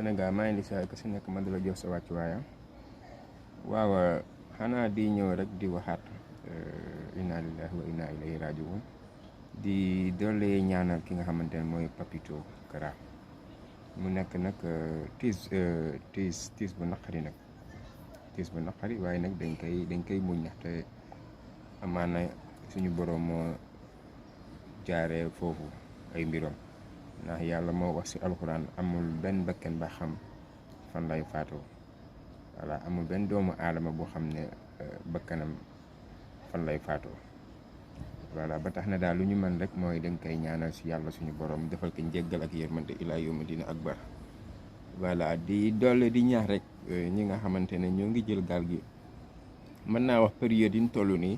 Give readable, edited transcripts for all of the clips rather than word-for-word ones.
Sénégal maa ngi di saa ku si nekk ma di la jox sa wàccuwaayam waaw xanaa di ñëw rek di waxaat inna lillahi wa inna ilayhi rajiun di doole ñaanal ki nga xamante ne mooy Papito Kara mu nekk nag tiis bu naqari nag tiis bu naqari waaye nag dañ koy muñ ndaxte amaana suñu borom moo jaaree foofu ay mbiram ndax yàlla moo wax ci alxuraan amul benn bakkan ba xam fan lay faatoo voilà amul benn doomu aadama boo xam ne bakkanam fan lay faatoo voilà ba tax na daal lu ñu mën rek mooy dañ koy ñaanal ci yàlla suñu borom defal ko njéggal ak yërmande ilaa yawmi dina akbar voilà di doole di ñaax rek ñi nga xamante ne ñoo ngi jël gaal gi mën naa wax période yi ñu toll nii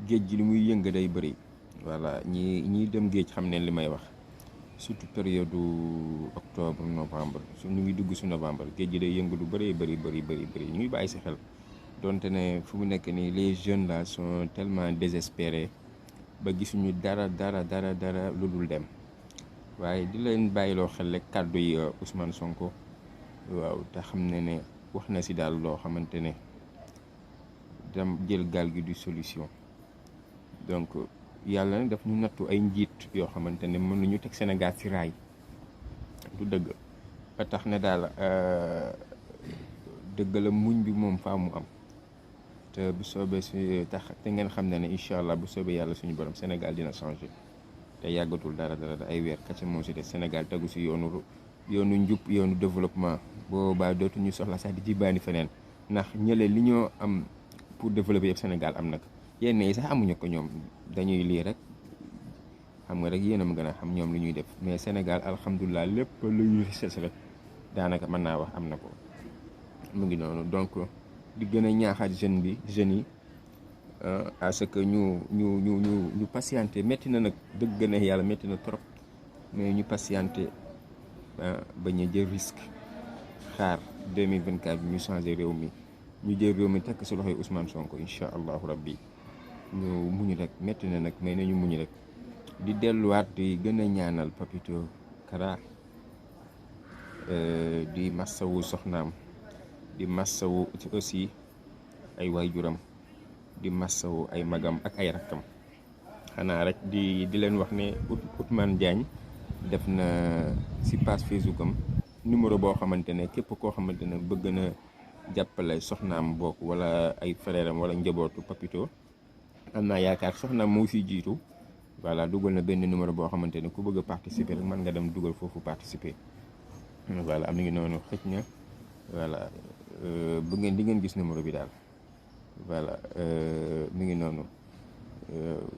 géej gi li muy yëng day bëri voilà ñi dem géej xam ne li may wax surtout période octobre novembre su ñu ngi dugg su novembre géej gi day yëngu lu bëree bëri ñuy bàyyi si xel donte ne fu mu nekk nii les jeunes là sont tellement désespérés ba gisuñu dara lu dul dem waaye di leen bàyyiloo xel rek kàddu yi Ousmane Sonko waaw te xam ne wax na si daal loo xamante ne dam jël gaal gi du solution donc yàlla nag daf ñu nattu ay njiit yoo xamante ne mën nañu teg Sénégal ci raay du dëgg ba tax ne daal dëgg la muñ bi moom faa mu am te bu soobee si tax te ngeen xam ne incha allah bu soobee yàlla suñu borom Sénégal dina changé te yàggatul dara ay weer kese moo si des Sénégal tegu si yoonu njub yoonu développement boobaa dootuñu soxla sax di jibaani feneen ndax ñële li ñoo am pour développer yëpp Sénégal am nag yenn yi sax amuñu ko ñoom dañuy lii rek xam nga rek yéen a ma gën a xam ñoom lu ñuy def mais Sénégal alhamdulilah lépp lu ñuy ses rek daanaka mën naa wax am na ko mu ngi noonu donc di gën a ñaaxaat jeunes yi à ce que ñu patienté métti na nag dëgg na yàlla métti na trop mais ñu patienté bañ a jël risque xaar 2024 bi ñu changé réew mi ñu jël réew mi tekk si loxoy Ousmane Sonko incha allahu rabbi ñu muñu rek métti na nag mais nañu muñu rek di delluwaat di gën a ñaanal Papito Kara di massawu soxnaam di massawu aussi ay waajuram di massawu ay magam ak ay rakkam xanaa rek di leen wax ne Ousmane Diagne def na si page Facebook am numéro boo xamante ne képp koo xamante ne bëgg na jàppale soxnaam bokk wala ay frère am wala njabootu Papito am naa yaakaar soxnaam moo si jiitu voilà dugal na benn numéro boo xamante ne ku bëgg a participer rek mën nga dem dugal foofu participer voilà am na ngi noonu xëj na voilà bu ngeen di ngeen gis numéro bi daal voilà mi ngi noonu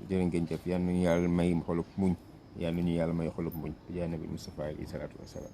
jërë ngeen jëf yal nañu yàlla may xolub muñ yal nañu yàlla may xolub muñ yaa nabi Mustafa alayhi salaatu wasalaam